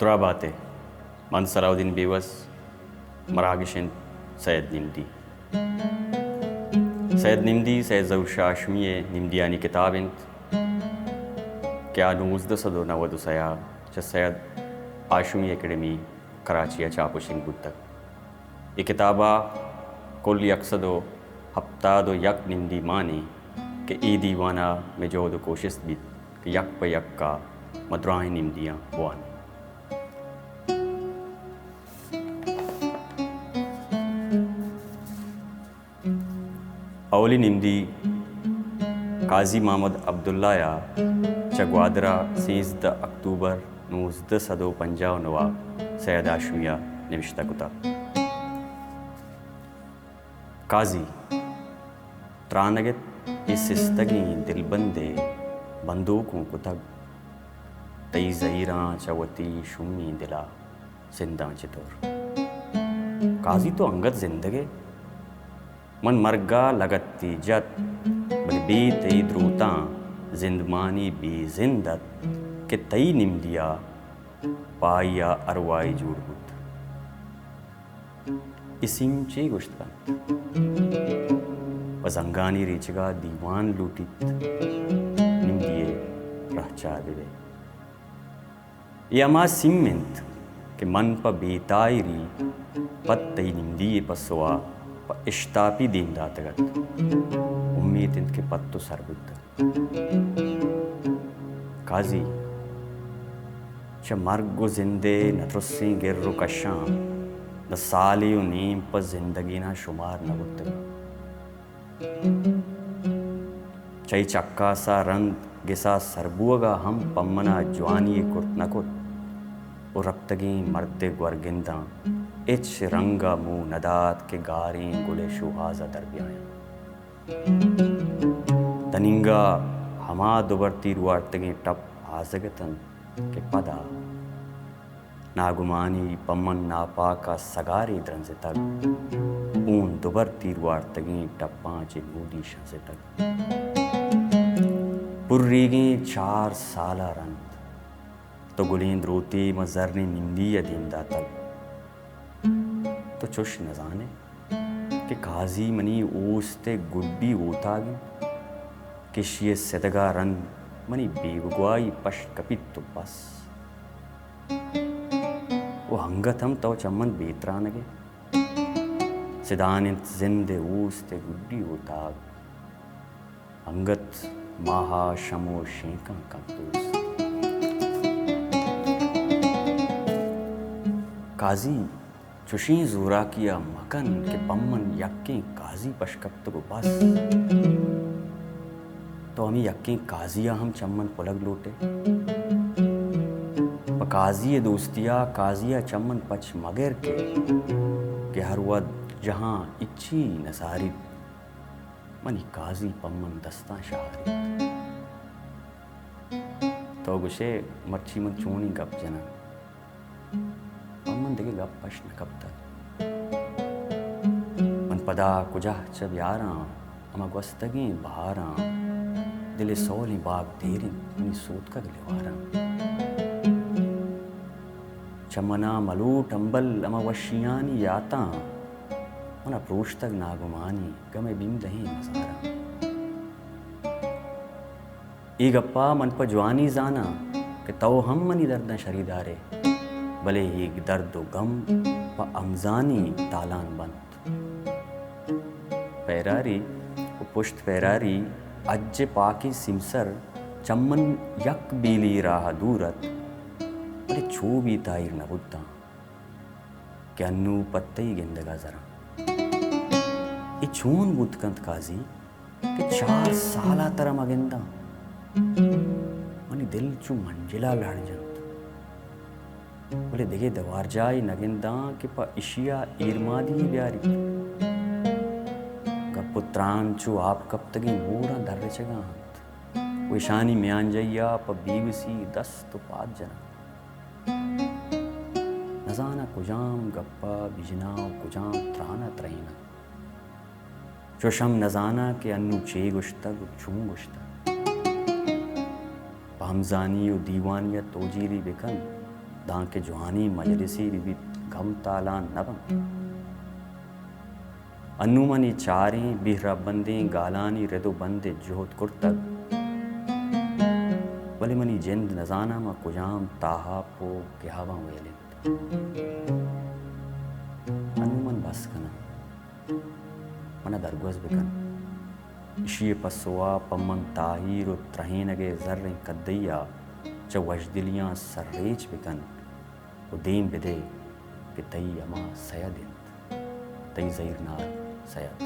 دراہ بات ئے، من صلاح الدین بیوس۔ مراگش انت سید نمدی۔ سید نمدی سید ظہور شاہ ہاشمی ءِ نمدیانی کتاب انت کہ آ نوزدہ سد و نود و سئے ءَ چہ سید ہاشمی اکیڈمی کراچی ءَ چاپ و شنگ بوتگ۔ اے کتاب ءَ کل یک سد و ہپتاد و یک نمدی مان انت کہ اے دیوان ءَ مئے جہد و کوشست بیت کہ یک پہ یک ءَ ما دراہیں نمدیاں بوان ایں۔ اولی نمدی قاضی محمد عبداللہ ءَ چہ گوادر ءَ سیزدہ اکتوبر نوزدہ سد و پنجاہ و نو ءَ سید ہاشمی ءَ نبشتہ کتگ۔ قاضی! ترانگ ات اے سستگیں دلبند ءِ بندوک اوں کتگ، تئی زہیراں چہ وتی شومیں دل ءَ زنداں چتور؟ قاضی! تو انگت زندگ ئے؟ من مرگ ءَ لگتے جت، بلے بے تئی دروتاں زندمانی بے زند ات کہ تئی نمدی ءَ پہ آئی ءَ ارواہے جوڑ بوت۔ اے سیم چے گوشت کنت؟ پہ زنگانی ریچگ ءَ دیوان لوٹیت، نمدی ءِ رہچار بہ بئے۔ اے ہما سیم انت کہ من پہ بے تاہیری پد تئی نمدی ءِ پسو ءَ پہ اشتاپی دیم داتگ ات۔ امیت انت کہ پد تو سر بوتگ۔ قاضی! چہ مرگ و زند ءِ نترسیں گر و کشاں داں سالے و نیم پہ زندگیناں شمار نہ بوتگاں۔ چہ اے چکاس ءَ رند گس ءَ سر بوگ ءَ ہم پہ من ءَ جوانی یے کرت نہ کت و رپتگیں مرد ءِ گورگنداں ہچ رنگ ءَ موہ نہ دات کہ گاریں گل ءِ شوہاز ءَ در بیایاں۔ تنینگہ ہما دوبر تیر وارتگیں ٹپ آزگ اتنت کہ پدا ناگمانی پہ من ناپاک ءَ سگارے درنزتگ، اوں دوبر تیر وارتگیں ٹپاں چہ نودی شنزتگ۔ پریگیں چار سال ءَ رند تو گلیں دروتے ماں زریں نمدی ءَ دیم داتگ۔ تو چش نزان ئے کہ قاضی منی اوست ءِ گڈی اوتاگ انت کہ اشی ءِ سدگ ءَ رند منی بیگواہی پشت کپیت و بس۔ و انگت ہم تو چہ من بے ترانگ ئے۔ سدان انت زند ءِ اوست ءِ گڈی اوتاگ۔ انگت ماہ ءَ شم و شینکاں کنت دوست۔ قاضی! چشیں زوراکی ءَ مکن کہ پہ من یکیں قاضی پش کپتگ و بس۔ تو ہمے یکیں قاضی ءَ ہم چہ من پلگ لوٹ ئے؟ پہ قاضی ءِ دوستی ءَ قاضی ءَ چہ من پچ مگر کہ، کہ ہر وھد جہاں ہچی نہ ساریت، منی قاضی پہ من دستاں شہاریت۔ تو گوش ئے مرچی من چونیں گپ جناں؟ پہ من دگہ گپ پش نہ کپتگ۔ من پدا کجا چہ بیاراں ہما گوستگیں بہاراں؟ دل ءِ سولیں باگ دیر انت منی سوتکگ لیواراں۔ چہ من ءَ ملوٹ امبل ہما وشیانی یاتاں، من ءَ پروشتگ ناگمانی گم ءِ بیمدہیں نزاراں۔ اے گپ ءَ من پہ جوانی زاناں کہ تو ہم منی درداں شریدار ئے، بلے اے درد و گم پہ ہمزانی تالان بنت۔ پیراری و پشت پیراری اج پاکیں سیمسر چہ من یک بیلی راہ دور ات، بلے چو بے تاہیر نہ بوتاں کہ انوں پہ تئی گندگ ءَ زراں۔ اے چون بوت کنت قاضی؟ کہ چار سال ءَ ترا مہ گنداں، منی دل چو منجل ءَ لڑ جنت۔ بلے دگہ دوارجاہے نہ گنداں کہ پہ اشی ءَ ایرمادی یے بیاریت۔ گپ و تران چو آپ کپتگیں موراں دررچگ ءَ انت و اشانی میانجئی ءَ پہ بیوسی دست و پاد جناں۔ نزاناں کجام گپ ءَ بجناں و کجام تران ءَ ترہیناں۔ چوش ہم نزاناں کہ انوں چے گوشتگ و چون گوشتگ۔ پہ ہمزانی و دیوانی ءَ توجیلی بکن، دانکہ جوانیں مجلسے بہ بیت، گم تالان نہ بنت۔ انوں من اے چاریں بے رھبندیں گالانی رد ءُ بند ءِ جھد کرتگ، بلے منی جند نزاناں ماں کجام تاھاپ ءُ گیاباں ویل اِنت۔ انوں من بس کناں، من ءَ درگوز بہ کن۔ ایشی ءِ پسو ءَ پہ من تاھیر ءُ ترھینگ ءِ زریں کدئی ءَ چہ وشدلیاں سرریچ بہ کن ءُ دیم بہ دئے کہ تئی ھما سید اِنت، تئی زھیرناک سید۔